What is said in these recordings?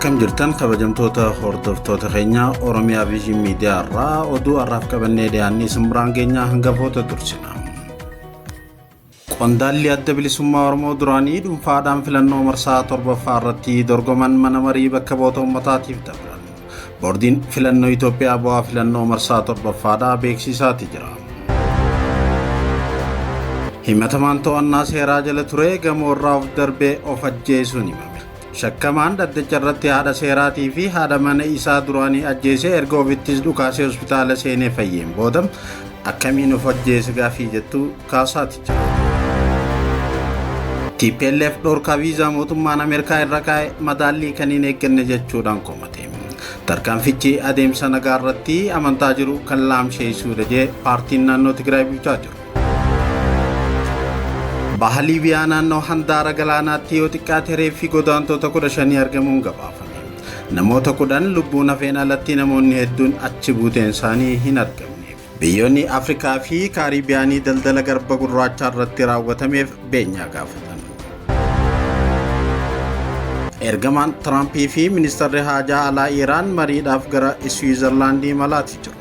Akkam jirtan kabajamtoota hordoftoota keenya Oromiyaa Viizhin Miidiyaa irraa oduu har'aaf qabannee dhiyaannee isin biraan geenyaa hangafoota dursina. Qondaalli Adda Bilisummaa Oromoo duraanii dhuunfaadhaan filannoo marsaa torbaffaa irratti dorgoman mana marii bakka bu'oota uummataatiif dabran. Boordiin filannoo Itoophiyaa bu'aa filannoo marsaa torbaffaadhaa beeksisaati jira. Himatamaan to'annaa seeraa jala ture gamoo irraa of darbee of ajjeesuun himame. Shakkamaan dhaddacha irratti haadha seeraatii fi haadha mana isaa duraanii ajjeesee erga ofittis dhukaasee hospitaala seenee fayyeen booda akkamiin of ajjeese gaaffii jettu kaasaati jira. TPLF dhorkaa viizaa mootummaan Ameerikaa irra kaa'e madaallii kan hin eegganne jechuudhaan komate. Tarkaanfichi adeemsa nagaa irratti amantaa jiru kan laamsheessuudha jee paartiin naannoo Tigraay bulchaa jiru. Baha Liibiyaa naannoo handaara galaanaatti yoo xiqqaate reeffi godaantota 15 argamuun gabaafame. Namoota 10 lubbuun hafeen alatti namoonni hedduun achi buuteen isaanii hin argamne. Biyyoonni Afrikaa fi Kaaribiyaanii daldala garba gurraachaa irratti raawwatameef beenyaa gaafatan. Ergamaan Tiraampii fi ministeerri haajaa alaa Iraan mariidhaaf gara Iswiizerlaandii imalaati jiru.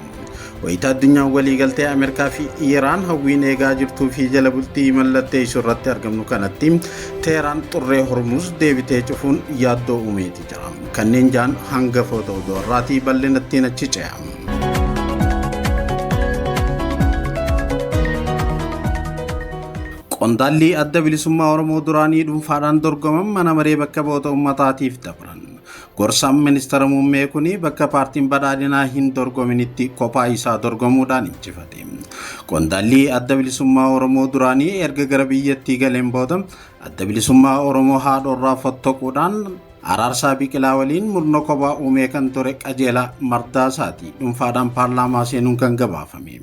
Wayita addunyaan waliigaltee Ameerikaa fi Iraan hawwiin eegaa jirtuu fi jala bultii mallatteessu irratti argamnu kanatti Teeraan xurree Hormuz deebitee cufuun yaaddoo uumeeti jira. Kanneen jaan hangafoota oduu irraatii bal'inattiin achi ce'a. Qondaalli Adda Bilisummaa Oromoo duraanii dhuunfaadhaan dorgoman mana maree bakka bu'oota uummataatiif dabran. Gorsaan ministeera muummee kun bakka paartiin badhaadhinaa hin dorgominitti kophaa isaa dorgomuudhaan injifate. Qondaalli Adda Bilisummaa Oromoo duraanii erga gara biyyattii galeen booda Adda Bilisummaa Oromoo haadhoorraa fottoquudhaan Araarsaa Biqilaa waliin murna kophaa uumee kan ture Qajeelaa Mardaasaati dhuunfaadhaan paarlaamaa seenuun kan gabaafame.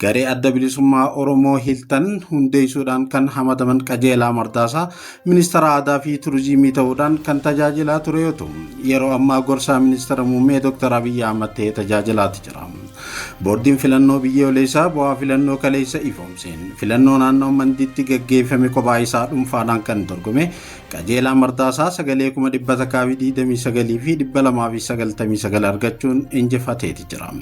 Garee Adda Bilisummaa Oromoo Hiltan hundeessuudhaan kan hamataman Qajeelaa Mardaasaa ministeera aadaa fi turizimii ta'uudhaan kan tajaajilaa ture yoo ta'u yeroo ammaa gorsaa ministeera muummee Dr. Abiyyi Ahmad ta'ee tajaajilaati jira. Boordiin filannoo biyyoolessaa bu'aa filannoo kaleessa ifoomseen filannoo naannoo Mandiitti gaggeeffame kophaa isaa dhuunfaadhaan kan dorgome Qajeelaa Mardaasaa sagalee 129,299 argachuun injifateeti jira.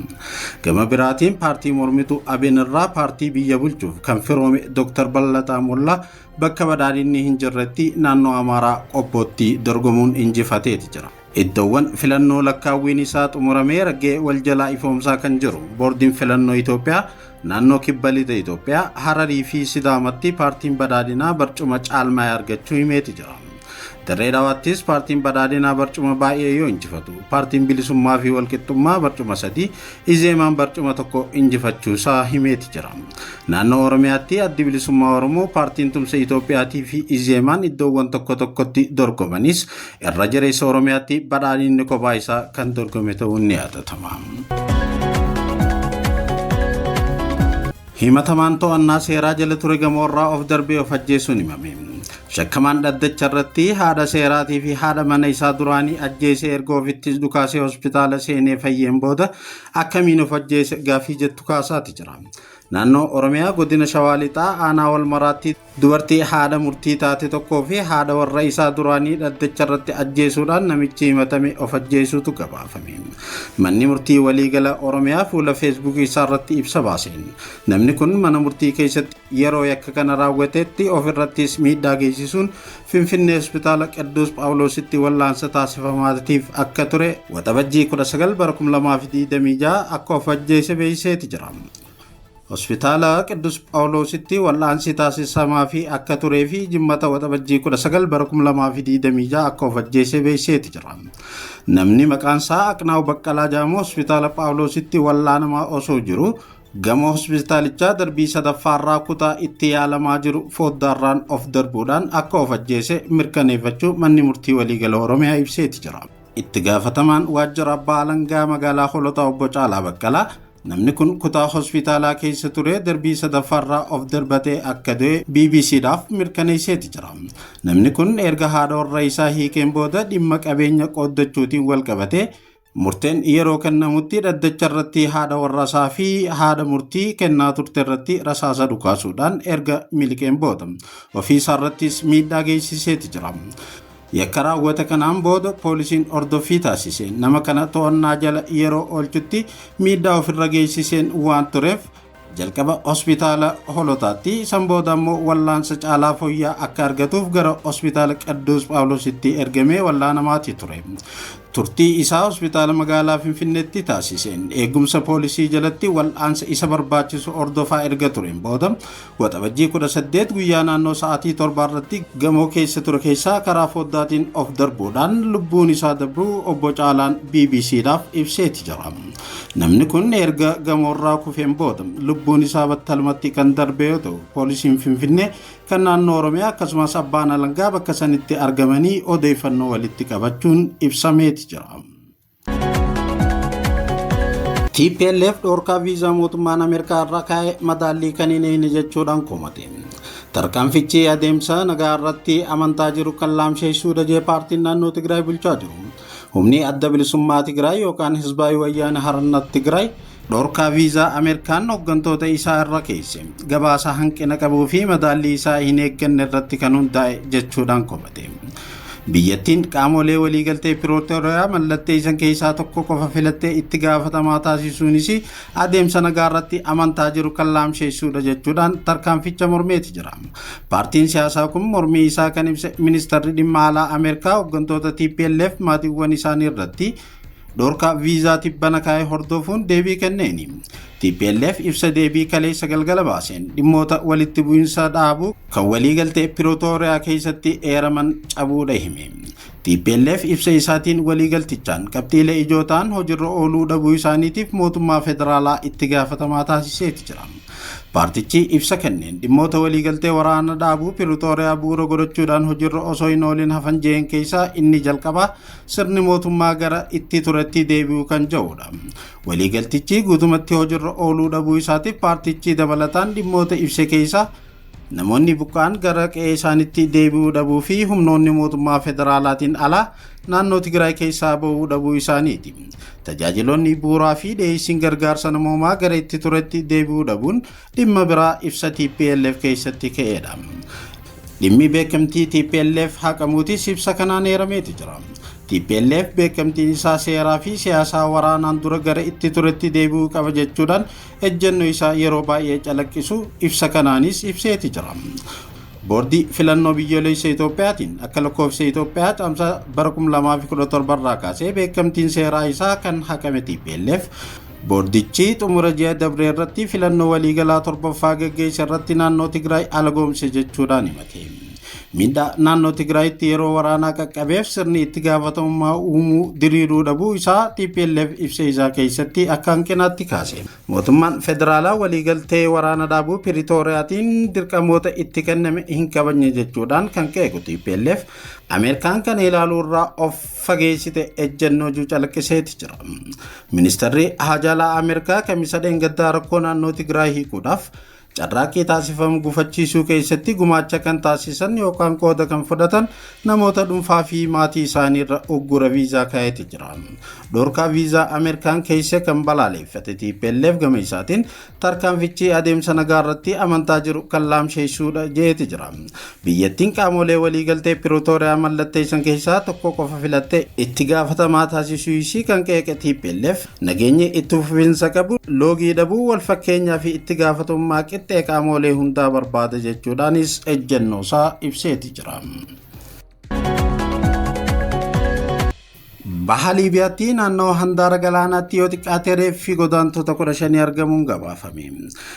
Gama biraatiin paartii mormituu Abin irraa paartii biyya bulchuuf kan firoome Dr. Ballaxaa Mollaa bakka badhaadhinni hin jirretti naannoo Amaaraa Qobbootti dorgomuun injifateeti jira. Iddoowwan filannoo lakkaawwiin isaa xumuramee raggee wal jalaa ifoomsaa kan jiru boordiin filannoo Itoophiyaa Naannoo Kibba Lixa Itoophiyaa, Hararii fi Sidaamatti paartiin badhaadhinaa barcuma caalmaa argachuu himeeti jira. Dirree Dhawaattis paartiin badhaadhinaa barcuma baay'ee yoo injifatu, paartiin bilisummaa fi walqixxummaa barcuma 3, Izeemaan barcuma 1 injifachuusaa himeeti jira. Naannoo Oromiyaatti Addi Bilisummaa Oromoo, paartiin Tumsa Itoophiyaatii fi Izeemaan iddoowwan tokko tokkotti dorgomanis irra jireessa Oromiyaatti badhaadhinni kophaa isaa kan dorgome ta'uun ni yaadatama. Himatamaan to'annaa seeraa jala ture gamoorraa of darbee of ajjeesuun himame. Shakkamaan dhaddacha irratti haadha seeraatii fi haadha mana isaa duraanii ajjeesee erga ofittis dhukaasee hospitaala seenee fayyeen booda akkamiin of ajjeese gaaffii jettu kaasaati jira. Naannoo Oromiyaa godina Shawaa Lixaa aanaa Walmaraatti Dubartii haadha murtii taate tokkoo fi haadha warra isaa duraanii dhaddacha irratti ajjeesuudhaan namichi himatame of ajjeesuutu gabaafame. Manni murtii waliigala Oromiyaa fuula feesbuukii isaa irratti ibsa baaseen namni kun mana murtii keessatti yeroo yakka kana raawwatetti of irrattis miidhaa geessisuun Finfinnee Hospitaala Qidduus Phaawuloositti wallaansa taasifamaatiif akka ture Waxabajjii 19 bara 2026 akka of ajjeese beeksiseeti jira. Hospitaala Qiddus Phaawuloositti wal'aansi taasisamaafii akka turee fi Jimmata Waxabajjii 19 bara 2026 akka of ajjeese beeksiseeti jira. Namni maqaan isaa Aqnaaw Baqqalaa jedhamu hospitaala Phaawuloositti wal'aanamaa osoo jiru gamoo hospitaalichaa darbii sadaffaarraa kutaa itti yaalamaa jiru fooddaarraan of darbuudhaan akka of ajjeese mirkaneeffachuu manni murtii waliigala Oromiyaa ibseeti jira. Itti gaafatamaan waajjira abbaa alangaa magaalaa Holotaa obbo Caalaa Baqqalaa Namni kun kutaa hospitaalaa keessa ture darbii sadaffaarraa of darbatee akka du'e BBCdhaaf mirkaneesseeti jira. Namni kun erga haadha warra isaa hiikeen booda dhimma qabeenya qooddachuutiin wal qabatee murteen yeroo kennamutti dhaddacha irratti haadha warra isaa fi haadha murtii kennaa turte irratti rasaasa dhukaasuudhaan erga miliqeen booda ofii isaa irrattis miidhaa geessiseeti jira. Yakka raawwate kanaan booda poolisiin hordoffii taasise nama kana to'annaa jala yeroo oolchutti miidhaa ofirra geessiseen waan tureef jalqaba hospitaala Holotaatti, san booda immoo wallaansa caalaa fooyya'aa akka argatuuf gara hospitaala Qidduus Phaawulositti ergamee wallaanamaati ture. Turtii isaa hospitaala magaalaa Finfinneetti taasiseen eegumsa poolisii jalatti wal'aansa isa barbaachisu hordofaa erga tureen booda Waxabajjii 18 guyyaa naannoo sa'aatii 7 irratti gamoo keessa ture keessaa karaa foddaatiin of darbuudhaan lubbuun isaa dabruu obbo Caalaan BBCdhaaf ibseeti jira. Namni kun erga gamoorraa kufeen booda lubbuun isaa battalumatti kan darbe yoo ta'u, poolisiin Finfinnee, kan naannoo Oromiyaa akkasumas abbaan alangaa bakka sanitti argamanii odeeffannoo walitti qabachuun ibsameeti jira. TPLF dhoorkaa viizaa mootummaan Ameerikaa irra kaa'e madaallii kan hin eegne jechuudhaan komate. Tarkaanfichi adeemsa nagaa irratti amantaa jiru kan laamsheessuudha jee paartiin naannoo Tigraay bulchaa jiru. Humni Adda Bilisummaa Tigraay yookaan Hizbaayi Wayyaane Harannat Tigraay dhorkaa viizaa Ameerikaan hooggantoota isaa irra keesse gabaasa hanqina qabuu fi madaallii isaa hin eegganne irratti kan hundaa'e jechuudhaan komate. Biyyattiin qaamolee waliigaltee Pirootooriyaa mallatteessan keessaa tokko qofa filattee itti gaafatamaa taasisuunis adeemsa nagaa irratti amantaa jiru kan laamsheessuudha jechuudhaan tarkaanficha mormeeti jira. Paartiin siyaasaa kun mormii isaa kan ibse ministeerri dhimma alaa Ameerikaa hooggantoota TPLF maatiiwwan isaanii irratti dhorkaa viizaa tibbana kaa'ee hordofuun deebii kenneeni. TPLF ibsa deebii kaleessa galgala baaseen dhimmoota walitti bu'insa dhaabuu kan waliigaltee Pirootooriyaa keessatti eeraman cabuudha hime. TPLF ibsa isaatiin waliigaltichaan qabxiilee ijoo ta'an hojiirra ooluu dhabuu isaaniitiif mootummaa federaalaa itti gaafatamaa taasiseeti jira. Paartichi ibsa kenneen dhimmoota waliigaltee waraana dhaabuu Pirootooriyaa bu'uura godhachuudhaan hojiirra osoo hin oolin hafan jeen keessaa inni jalqabaa sirni mootummaa gara itti turetti deebi'uu kan jedhudha. Waliigaltichi guutumatti hojiirra ooluu dhabuu isaatiif paartichi dabalataan dhimmoota ibse keessaa namoonni buqqa'an gara qe'ee isaaniitti deebi'uu dhabuu fi humnoonni mootummaa federaalaatiin alaa naannoo Tigraay keessaa ba'uu dhabuu isaaniiti. Tajaajiloonni bu'uuraa fi dhiyeessiin gargaarsa namoomaa gara itti turetti deebi'uu dhabuun dhimma biraa ibsa TPLF keessatti ka'edha. Dhimmi beekamtii TPLF haqamuutis ibsa kanaan eerameeti jira. TPLF beekamtiin isaa seeraa fi siyaasaa waraanaan dura gara itti turetti deebi'uu qaba jechuudhaan ejjennoo isaa yeroo baay'ee calaqqisu ibsa kanaanis ibseeti jira. Boordii filannoo biyyoolessa Itoophiyaatiin akka lakkoofsa Itoophiyaa caamsaa bara 2017 irraa kaasee beekamtiin seeraa isaa kan haqame TPLF boordichi xumura ji'a dabree irratti filannoo waliigalaa torbaffaa gaggeesse irratti naannoo Tigraay alagoomse jechuudhaan himate. Miidhaa naannoo Tigraayitti yeroo waraanaa qaqqabeef sirni itti gaafatamummaa uumuu diriiruu dhabuu isaa TPLF ibsa isaa keessatti akka hanqinaatti kaase. Mootummaan federaalaa waliigaltee waraana dhaabuu Piritooriyaatiin dirqamoota itti kenname hin kabajne jechuudhaan kan qeequ TPLF Ameerikaan kana ilaaluu irraa of fageessite ejjennoo jiru calaqqiseeti jira. Ministeerri Haajaalaa Ameerikaa kamisa dheengaddaa rakkoo naannoo Tigraay hiikuudhaaf carraaqqii taasifamu gufachiisuu keessatti gumaacha kan taasisan yookaan qooda kan fudhatan namoota dhuunfaa fi maatii isaaniirra uggura viizaa kaa'eeti jira. Dhorkaa viizaa Ameerikaan keessa kan balaaleffate TPLF gama isaatiin tarkaanfichi adeemsa nagaa irratti amantaa jiru kan laamsheessuudha jeeti jira. Biyyattiin qaamolee waliigaltee Pirootooriyaa mallatteessan keessaa tokko qofa filattee itti gaafatamaa taasisuu ishii kan qeeqe TPLF nageenyi itti fufiinsa qabu loogii dhabuu, wal fakkeenyaa fi itti gaafatamummaa qixxee qaamolee hundaa barbaada jechuudhaanis ejjennoo isaa ibseeti jira. Baha Liibiyaatti naannoo handaara galaanaatti yoo xiqqaate reeffi godaantota 15 argamuun gabaafame.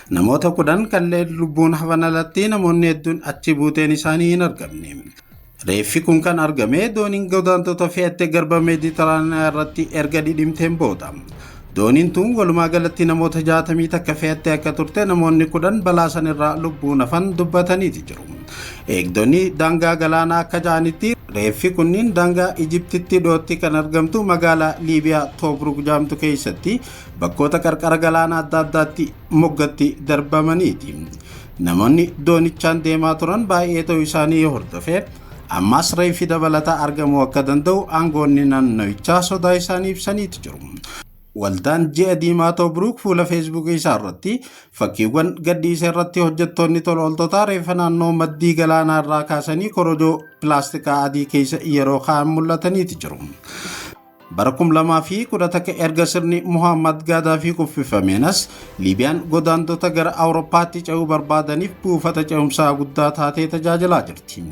Namoota 10 kanneen lubbuun hafan alatti namoonni hedduun achi buuteen isaanii hin argamne. Reeffi kun kan argame dooniin godaantota fe'atte garba Meeditiraaniyaa irratti erga dhidhimteen booda. Dooniin tun walumaa galatti namoota 61 fe'attee akka turte namoonni 10 balaa sanirraa lubbuun hafan dubbataniiti jiru. Eegdonni daangaa galaanaa akka ja'anitti reeffi kunniin daangaa Ijiptitti dhiyootti kan argamtu magaalaa Liibiyaa Toobruk jedhamtu keessatti bakkoota qarqara galaanaa adda addaatti moggatti darbamaniiti. Namoonni doonichaan deemaa turan baay'ee ta'uu isaanii hordofee ammas reeffi dabalataa argamuu akka danda'u aangoonni naannawichaa sodaa isaanii ibsaniiti jiru. Waldaan Ji'a Diimaa Tobruk fuula Feesbuukii isaa irratti fakkiiwwan gadhiisee irratti hojjettoonni tola ooltotaa reeffa naannoo maddii galaanaa irraa kaasanii korojoo pilaastikaa adii keessa yeroo kaa'an mul'ataniiti jiru. Bara 2011 erga sirni Muhammad Gaadaafii kuffifameen as Liibiyaan godaantota gara Awurooppaatti ce'uu barbaadaniif buufata ce'umsaa guddaa taatee tajaajilaa jirti.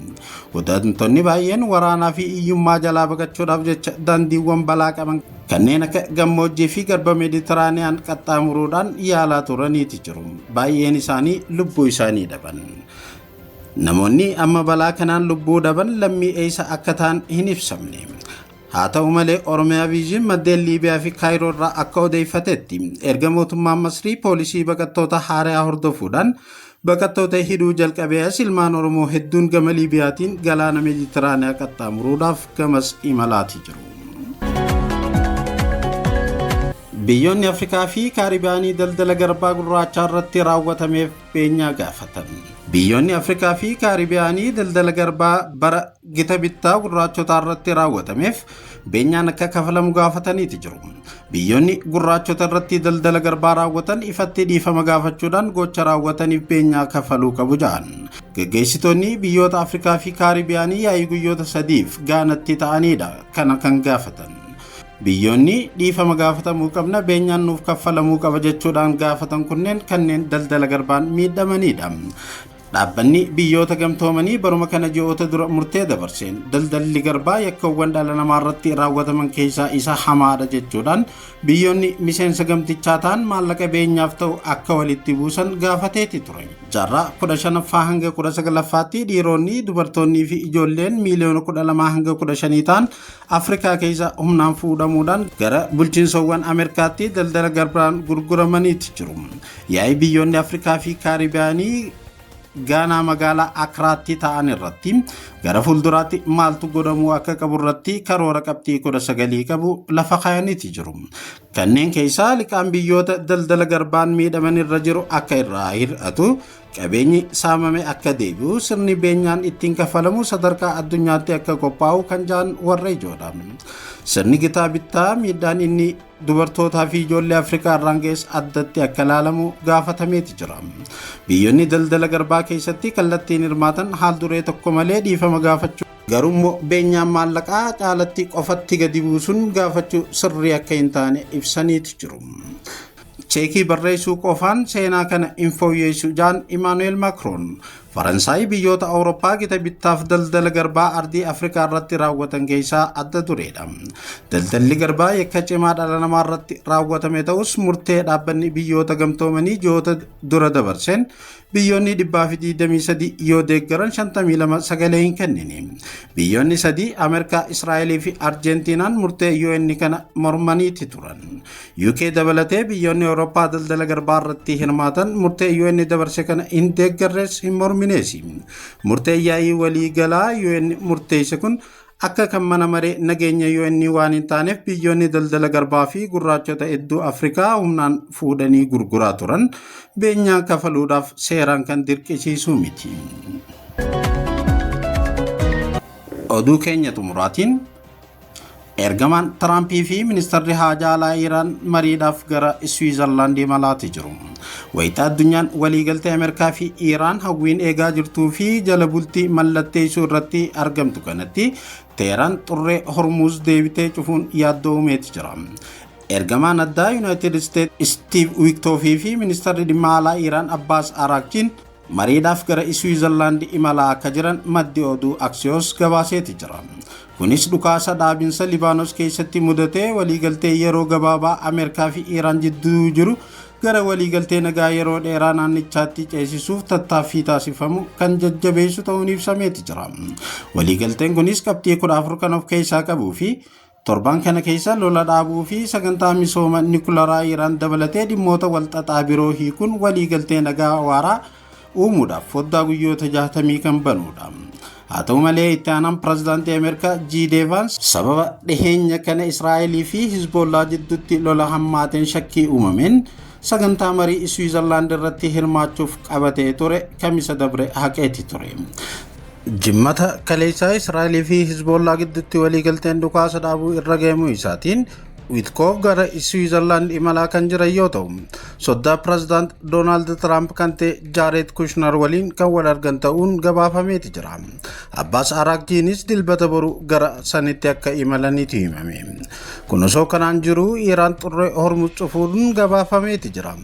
Godaantonni baay'een waraanaa fi hiyyummaa jalaa baqachuudhaaf jecha daandiiwwan balaa qaban kanneen akka gammoojjii fi garba Meeditiraaniyaan qaxxaamuruudhaan yaalaa turaniiti jiru. Baay'een isaanii lubbuu isaanii dhaban. Namoonni amma balaa kanaan lubbuu dhaban lammii eessa akka ta'an hin ibsamne. Haa ta'u malee, Oromiyaa Viizhin maddeen Liibiyaa fi Kaayiroo irraa akka odeeffatetti, erga mootummaan Masrii poolisii baqattoota haaraa hordofuudhaan baqattoota hidhuu jalqabee as ilmaan Oromoo hedduun gama Liibiyaatiin galaana Meeditiraaniyaa qaxxaamuruudhaaf gamas imalaatii jiru. Biyyoonni Afrikaa fi Kaaribiyaanii daldala garbaa gurraachaa irratti raawwatameef beenyaa gaafatan. Biyyoonni Afrikaa fi Kaaribiyaanii daldala garbaa bara gita bittaa gurraachotaa irratti raawwatameef beenyaan akka kafalamu gaafataniiti jiru. Biyyoonni gurraachota irratti daldala garbaa raawwatan ifatti dhiifama gaafachuudhaan gocha raawwataniif beenyaa kafaluu qabu jedhan. Gaggeessitoonni biyyoota Afrikaa fi Kaaribiyaanii yaa'ii guyyoota 3f Gaanatti ta'anidha kana kan gaafatan. Biyyoonni dhiifama gaafatamuu qabna, beenyaan nuuf kaffalamuu qaba jechuudhaan gaafatan kunneen kanneen daldala garbaan miidhamanidha. Dhaabbanni Biyyoota Gamtoomanii baruma kana ji'oota dura murtee dabarseen daldalli garbaa yakkawwan dhala namaa irratti raawwataman keessaa isa hamaadha jechuudhaan biyyoonni miseensa gamtichaa ta'an maallaqa beenyaaf ta'u akka walitti buusan gaafateeti ture. Jaarraa 15ffaa hanga 19ffaatti dhiironni, dubartoonnii fi ijoolleen miiliyoona 12 hanga 15 ta'an Afrikaa keessa humnaan fuudhamuudhaan gara bulchiinsawwan Ameerikaatti daldala garbaan gurguramaniiti jiru. Yaa'ii biyyoonni Afrikaa fi Kaaribiyaanii Gaanaa magaalaa Akraatti ta'an irratti gara fuulduraatti maaltu godhamuu akka qabu irratti karoora qabxii 19 qabu lafa kaayaniiti jiru. Kanneen keessaa liqaan biyyoota daldala garbaan miidhaman irra jiru akka irraa hir'atu, qabeenyi saamame akka deebi'u, sirni beenyaan ittiin kafalamu sadarkaa addunyaatti akka qophaa'u kan ja'an warra ijoodha. Sirni gitaa bittaa miidhaan inni dubartootaa fi ijoollee Afrikaa irraan ga'es addatti akka ilaalamu gaafatameeti jira. Biyyoonni daldala garbaa keessatti kallattiin hirmaatan haal duree tokko malee dhiifama gaafachuu, garuu immoo beenyaan maallaqaa caalatti qofatti gadi buusuun gaafachuu sirrii akka hin taane ibsaniiti jiru. Cheekii barreessuu qofaan seenaa kana hin fooyyessu jaan Imaanu'eel Maakroon. Faransaay biyyoota Awurooppaa gita bittaaf daldala garbaa ardii Afrikaa irratti raawwatan keessaa adda dureedha. Daldalli garbaa yakka cimaa dhala namaa irratti raawwatame ta'us, murtee dhaabbanni Biyyoota Gamtoomanii ji'oota dura dabarseen biyyoonni 123 yoo deeggaran 52 sagalee hin kennine. Biyyoonni sadii, Ameerikaa, Israa'elii fi Arjentiinaan, murtee UN kana mormaniiti turan. UK dabalatee biyyoonni Awurooppaa daldala garbaa irratti hirmaatan murtee UN dabarse kana hin deeggarres, hin morminees. Murtee yaa'ii waliigalaa UN murteesse kun akka kan mana maree nageenya UN waan hin taaneef, biyyoonni daldala garbaa fi gurraachota hedduu Afrikaa humnaan fuudhanii gurguraa turan beenyaa kafaluudhaaf seeraan kan dirqisiisuu miti. Oduu keenya xumuraatiin, ergamaan Tiraampii fi ministeerri haajaa alaa Iraan mariidhaaf gara Swiizerlaandii imalaati jiru. Wayitaa addunyaan waliigaltee Ameerikaa fi Iraan hawwiin eegaa jirtuu fi jala bultii mallatteessuu irratti argamtu kanatti, Teheraan xurree Hormuuz deebitee cufuun yaaddoo uumeeti jira. Ergamaan addaa Yuunaayitid Isteet Steve Witkoffii fi ministeerri dhimma alaa Iraan Abbaas Araakchiin mariidhaaf gara Swiizerlaand imalaa akka jiran maddi oduu Aksiyoos gabaaseeti jira. Kunis dhukaasa dhaabinsa Libaanos keessatti mudatee waliigaltee yeroo gabaabaa Ameerikaa fi Iraan jidduu jiru gara waliigaltee nagaa yeroo dheeraa naannichaatti ceesisuuf tattaaffii taasifamu kan jajjabeessu ta'uun ibsameeti jira. Waliigalteen kunis qabxii 14 kan of keessaa qabuu fi torban kana keessa lola dhaabuu fi sagantaa misooma nikularaa Iraan dabalatee dhimmoota walxaxaa biroo hiikuun waliigaltee nagaa waaraa uumuudhaaf foddaa guyyoota 60 kan banuudha. Haa ta'u malee, itti aanaan pirezidaantii Ameerikaa J.D. Vance sababa dhiheenya kana Israa'elii fi Hizbollaa jidduutti lola hammaateen shakkii uumameen sagantaa marii Swiizerlaand irratti hirmaachuuf qabatee ture Kamisa dabre haqeeti ture. Jimmata kaleessaa Israa'elii fi Hizbollaa gidduutti waliigalteen dhukaasa dhaabuu irra ga'amuu isaatiin Witkoof gara Swiizerlaand imalaa kan jiran yoo ta'u, soddaa pirezidaant Doonaald Tiraamp kan ta'e Jaared Kushner waliin kan wal argan ta'uun gabaafameeti jira. Abbaas Araakchiinis Dilbata boru gara sanitti akka imalaniitu himame. Kun osoo kanaan jiru, Iraan xurree Hormuz cufuun gabaafameeti jira.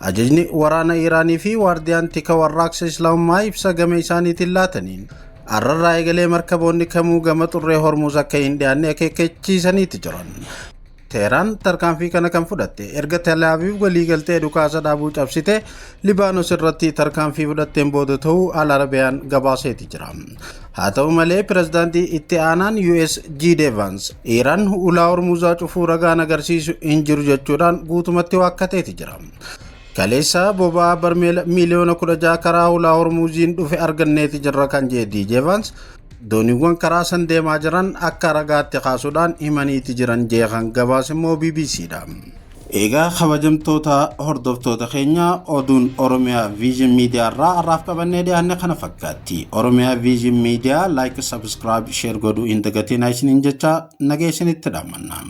Ajajni waraana Iraanii fi waardiyaan tika warraaqsa Islaamummaa ibsa gama isaaniitiin laataniin, arrarraa eegalee markaboonni kamuu gama xurree Hormuz akka hin dhiyaanne akeekkachiisaniiti jiran. Teheraan tarkaanfii kana kan fudhatte erga Telaaviv waliigaltee dhukaasa dhaabuu cabsite Libaanos irratti tarkaanfii fudhatteen booda ta'uu Al Arabiyaan gabaaseeti jira. Haa ta'u malee, pirezidaantii itti aanaan US J.D. Vance Iraan ulaa Hormuzaa cufuu ragaan agarsiisu hin jiru jechuudhaan guutumatti waakkateeti jira. Kaleessa boba'aa barmeela miiliyoona 16 karaa ulaa Hormuziin dhufe arganneeti jirra kan jee DJ Vance, dooniiwwan karaa san deemaa jiran akka ragaatti kaasuudhaan himaniiti jiran jeekan gabaas immoo BBCdha. Egaa kabajamtoota hordoftoota keenya, oduun Oromiyaa Vision Miidiyaa irraa har'aaf qabannee dhiyaanne kana fakkaatti. Oromiyaa Vision Miidiyaa like, subscribe, share godhuu hin dagatinaa isiniin jecha nagaa isinitti dhaammanna.